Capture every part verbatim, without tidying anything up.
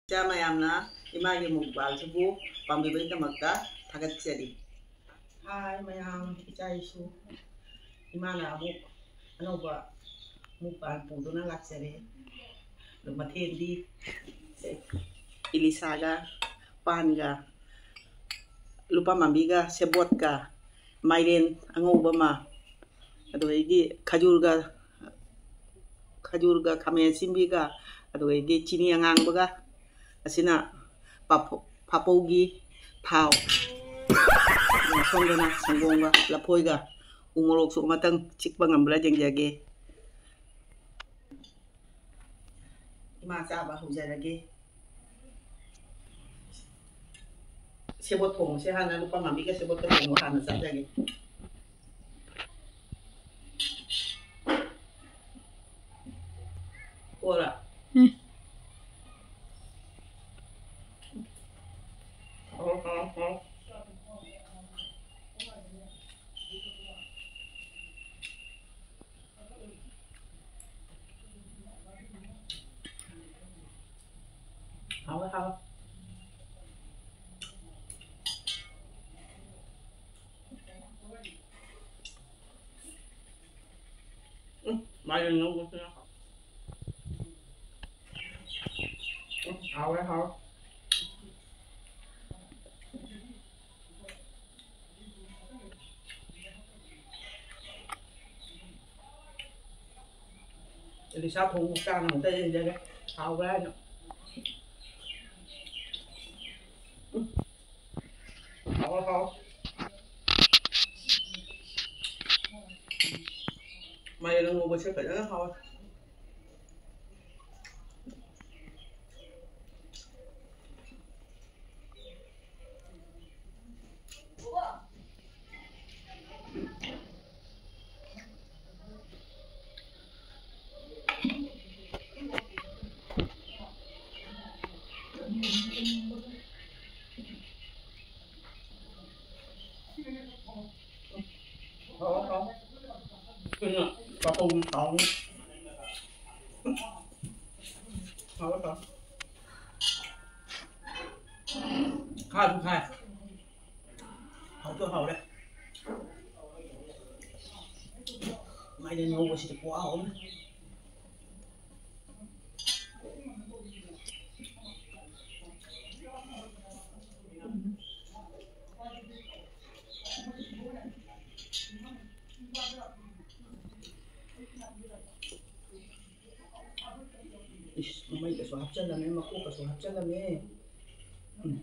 ꯏꯆꯥ ꯃꯌꯥꯝꯅ ꯏꯃꯥꯒꯤ ꯃꯨꯛꯕꯥꯜꯁꯤꯕꯨ ꯄꯥꯝꯕꯤꯕꯒꯤꯗꯃꯛꯇ ꯊꯥꯒꯠꯆꯔꯤ꯫ ꯍꯥꯏ ꯃꯌꯥꯝ, ꯏꯆꯥ ꯏꯁꯨ, ꯏꯃꯥꯅ ꯑꯃꯨꯛ ꯑꯅꯧꯕ ꯃꯨꯛꯕꯥꯜ ꯄꯨꯗꯨꯅ ꯂꯥꯛꯆꯔꯦ꯫ ꯑꯗꯨ ꯃꯊꯦꯜꯗꯤ ꯏꯂꯤꯁꯥꯒ ꯄꯥꯟꯒ ꯂꯨꯄꯥ ꯃꯥꯟꯕꯤꯒ ꯁꯦꯕꯣꯠꯀ ꯃꯥꯏꯔꯦꯟ ꯑꯉꯧꯕ ꯑꯃ, ꯑꯗꯨꯗꯒꯤ ꯈꯖꯨꯔꯒ, ꯈꯖꯨꯔꯒ ꯈꯥꯃꯦꯟ ꯑꯁꯤꯟꯕꯤꯒ, ꯑꯗꯨꯗꯒꯤ ꯆꯤꯅꯤ ꯑꯉꯥꯡꯕꯒ, ꯑꯁꯤꯅ ꯄꯥꯐꯣ-, ꯐꯥꯄꯧꯒꯤ ꯊꯥꯎ, ꯁꯣꯝꯗꯅ ꯁꯪꯒꯣꯝꯒ ꯂꯐꯣꯏꯒ ꯎ ꯃꯣꯔꯣꯛꯁꯨ ꯑꯃꯇꯪ ꯆꯤꯛꯄ ꯉꯝꯕ꯭ꯔꯥ ꯌꯦꯡꯖꯒꯦ꯫ ꯏꯃꯥ ꯆꯥꯕ ꯍꯧꯖꯔꯒꯦ꯫ ꯁꯦꯕꯣꯠ ꯊꯣꯡꯕꯁꯦ ꯍꯥꯟꯅ ꯂꯨꯄꯥ ꯃꯥꯟꯕꯤꯒ ꯁꯦꯕꯣꯠꯀ ꯊꯣꯡꯕ ꯍꯥꯟꯅ ꯆꯥꯖꯒꯦ꯫ ꯀꯣꯔ꯫ ꯎꯝ꯫ ꯍꯥꯎ, ꯍꯥꯎ, ꯍꯥꯎ꯫ ꯍꯥꯎꯋꯦ, ꯍꯥꯎꯋꯦ꯫ ꯎꯝ, ꯃꯥꯏꯔꯦꯟ ꯉꯧꯕꯁꯨ ꯌꯥꯝ ꯍꯥꯎꯋꯦ꯫ ꯎꯝ, ꯍꯥꯎꯋꯦ, ꯍꯥꯎꯋꯦ꯫ ꯏꯂꯤꯁꯥ ꯊꯣꯡꯕ ꯆꯥꯅ ꯑꯝꯇ ꯌꯦꯡꯖꯒꯦ꯫ ꯍꯥꯎꯕ꯭ꯔꯥ ꯍꯥꯏꯅ꯫ ꯎꯝ꯫ ꯍꯥꯎꯋꯦ, ꯍꯥꯎꯋꯦ꯫ ꯃꯥꯏꯔꯦꯟ ꯉꯧꯕꯁꯦ ꯐꯖꯅ ꯍꯥꯎꯋꯦ꯫ ꯍꯥꯎ, ꯍꯥꯎ꯫ ꯀꯩꯅꯣ, ꯄꯥꯐꯣꯔ ꯍꯥꯎꯅꯤ꯫ ꯍꯥꯎ, ꯍꯥꯎ꯫ ꯈꯥꯁꯨ ꯈꯥꯏ꯫ ꯍꯥꯎꯁꯨ ꯍꯥꯎꯔꯦ꯫ ꯃꯥꯏꯔꯦꯟ ꯉꯧꯕꯁꯤꯗꯤ ꯈꯨꯍꯥꯎ ꯑꯃ꯫ ꯏꯁ, ꯃꯃꯩꯒꯁꯨ ꯍꯥꯞꯆꯜꯂꯝꯃꯦ, ꯃꯀꯣꯛꯀꯁꯨ ꯍꯥꯞꯆꯜꯂꯝꯃꯦ꯫ ꯎꯝ꯫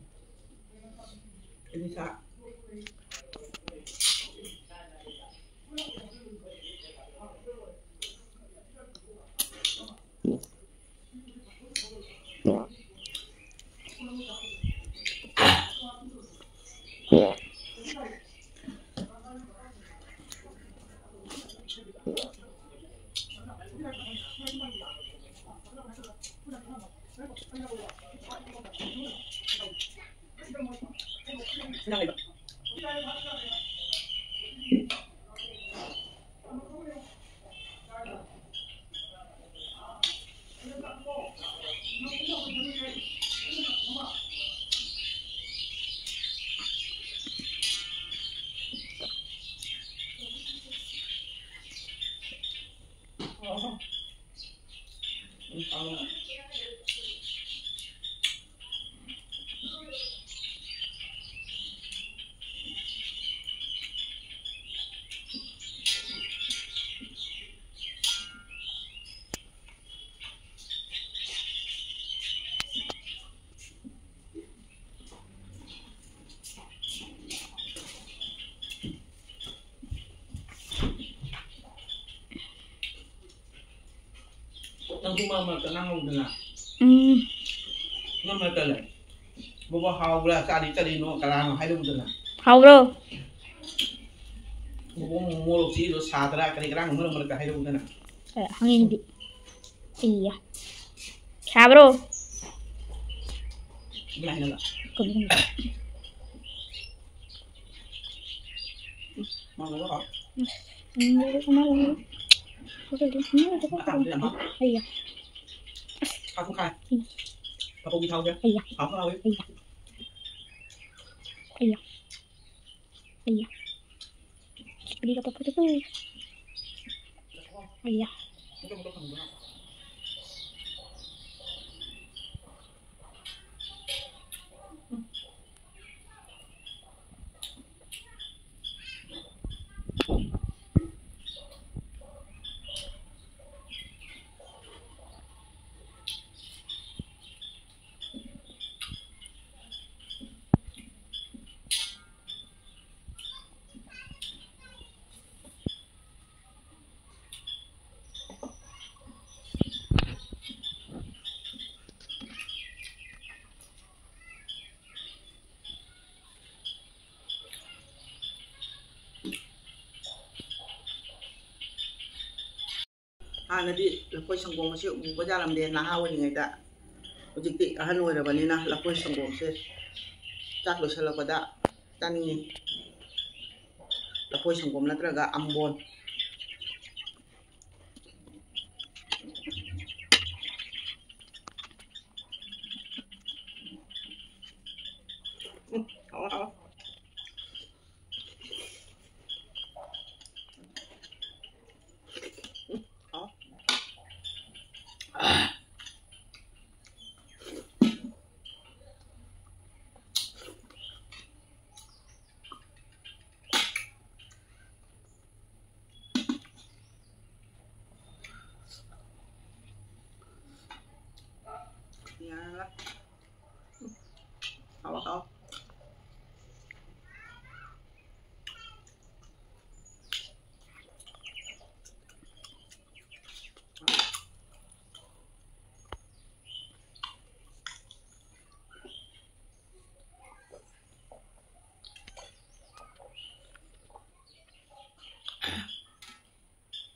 ꯑꯗꯨ ꯁꯥ-, ꯅꯪꯁꯨ ꯃꯔꯛ ꯃꯔꯛꯇ ꯉꯥꯡꯍꯧꯗꯅ꯫ ꯎꯝ꯫ ꯃꯔꯛ ꯃꯔꯛꯇ ꯂꯩ꯫ ꯕꯣꯕꯣ ꯍꯥꯎꯕ꯭ꯔꯥ? ꯆꯥꯗꯤ ꯆꯥꯗꯤꯅꯣ ꯀꯅꯥꯅꯣ ꯍꯥꯏꯔꯧꯗꯅ꯫ ꯍꯥꯎꯕ꯭ꯔꯣ? ꯕꯣꯕꯣ ꯃꯣꯔꯣꯛ ꯆꯤꯗꯣ ꯁꯥꯗ꯭ꯔꯥ? ꯀꯔꯤ ꯀꯔꯥꯡ ꯃꯔꯛ ꯃꯔꯛꯇ ꯍꯥꯏꯔꯧꯗꯅ꯫ ꯑꯦ, ꯍꯪꯉꯤꯗꯤ꯫ ꯏꯌꯥ꯫ ꯁꯥꯕ꯭ꯔꯣ? ꯀꯃꯥꯏꯅ? ꯀꯃꯥꯏꯅ? ꯎꯝ, ꯎꯝ, ꯎꯝ, ꯎꯝ꯫ ꯑꯩꯌꯥ꯫ ꯍꯥꯞꯄꯨ ꯈꯥꯏ꯫ ꯎꯝ꯫ ꯀꯕꯣꯛꯀꯤ ꯊꯥꯎꯁꯦ꯫ ꯑꯩꯌꯥ꯫ ꯍꯥꯞꯄꯨ ꯍꯥꯎꯋꯤ꯫ ꯑꯩꯌꯥ꯫ Iya. Iya. Beli kata apa tuh? Iya. ꯍꯥꯟꯅꯗꯤ ꯂꯐꯣꯏ ꯁꯪꯒꯣꯝ ꯑꯁꯤ ꯎꯕ ꯌꯥꯔꯝꯗꯦ ꯅꯍꯥ ꯑꯣꯏꯔꯤꯉꯩꯗ꯫ ꯍꯧꯖꯤꯛꯇꯤ ꯑꯍꯟ ꯑꯣꯏꯔꯕꯅꯤꯅ ꯂꯐꯣꯏ ꯁꯪꯒꯣꯝꯁꯦ ꯆꯥꯛ ꯂꯣꯏꯁꯤꯜꯂꯛꯄꯗ ꯆꯥꯅꯤꯡꯉꯤ꯫ ꯂꯐꯣꯏ ꯁꯪꯒꯣꯝ ꯅꯠꯇ꯭ꯔꯒ ꯑꯝꯕꯣꯟ꯫ ꯎꯝ, ꯍꯥꯎꯋꯦ, ꯍꯥꯎꯋꯦ꯫ ꯌꯥꯔꯦ꯫ ꯍꯥꯎ, ꯍꯥꯎ꯫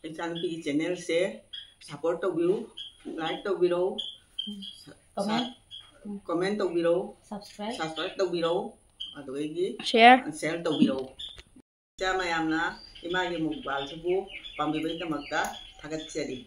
ꯏꯆꯥꯅꯨꯄꯤꯒꯤ ꯆꯦꯅꯦꯜꯁꯦ ꯁꯞꯄꯣꯔꯠ ꯇꯧꯕꯤꯌꯨ, ꯂꯥꯏꯛ ꯇꯧꯕꯤꯔꯧ, ꯀꯃꯦꯟ꯫ ꯀꯃꯦꯟ ꯇꯧꯕꯤꯔꯧ, ꯁꯕꯁꯀ꯭ꯔꯥꯏꯕ꯫ ꯁꯕꯁꯀ꯭ꯔꯥꯏꯕ ꯇꯧꯕꯤꯔꯧ, ꯑꯗꯨꯗꯒꯤ ꯁꯤꯌꯔ꯫ ꯁꯤꯌꯔ ꯇꯧꯕꯤꯔꯧ꯫ ꯏꯆꯥ ꯃꯌꯥꯝꯅ ꯏꯃꯥꯒꯤ ꯃꯨꯛꯕꯥꯡꯁꯤꯕꯨ ꯄꯥꯝꯕꯤꯕꯒꯤꯗꯃꯛꯇ ꯊꯥꯒꯠꯆꯔꯤ꯫